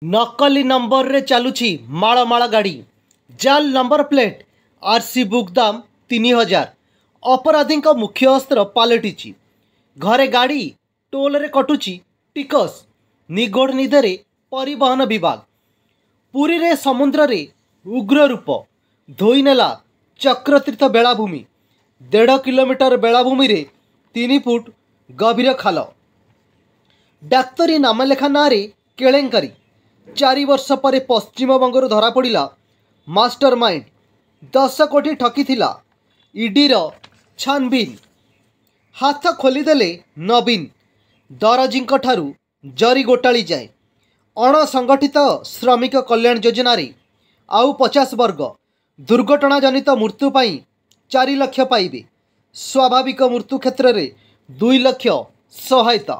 ନକଲି ନମ୍ବରରେ ଚାଲୁଛି ମାଳ ମାଳ ଗାଡ଼ି। ଜାଲ୍ ନମ୍ବର ପ୍ଲେଟ୍, ଆର୍ସି ବୁକ୍ ଦାମ 3000 ଅପରାଧୀଙ୍କ ମୁଖ୍ୟ ଅସ୍ତ୍ର ପାଲଟିଛି। ଘରେ ଗାଡ଼ି, ଟୋଲରେ କଟୁଛି ଟିକସ। ନିଘୋଡ଼ ନିଦରେ ପରିବହନ ବିଭାଗ। ପୁରୀରେ ସମୁଦ୍ରରେ ଉଗ୍ର ରୂପ ଧୋଇନେଲା ଚକ୍ରତୀର୍ଥ ବେଳାଭୂମି। 1.5 କିଲୋମିଟର ବେଳାଭୂମିରେ 3 ଫୁଟ ଗଭୀର ଖାଲ। ଡାକ୍ତରୀ ନାମଲେଖା ନାଁରେ କେଳେଙ୍କାରୀ। 4 ବର୍ଷ ପରେ ପଶ୍ଚିମବଙ୍ଗରୁ ଧରାପଡ଼ିଲା ମାଷ୍ଟର ମାଇଣ୍ଡ। 10 କୋଟି ଠକିଥିଲା, ଇଡିର ଛାନଭିନ୍। ହାତ ଖୋଲିଦେଲେ ନବୀନ, ଦରଜୀଙ୍କ ଠାରୁ ଜରି ଗୋଟାଳି ଯାଏ। ଅଣସଂଗଠିତ ଶ୍ରମିକ କଲ୍ୟାଣ ଯୋଜନାରେ ଆଉ 50 ବର୍ଗ। ଦୁର୍ଘଟଣାଜନିତ ମୃତ୍ୟୁ ପାଇଁ 4 ଲକ୍ଷ ପାଇବେ। ସ୍ୱାଭାବିକ ମୃତ୍ୟୁ କ୍ଷେତ୍ରରେ 2 ଲକ୍ଷ ସହାୟତା।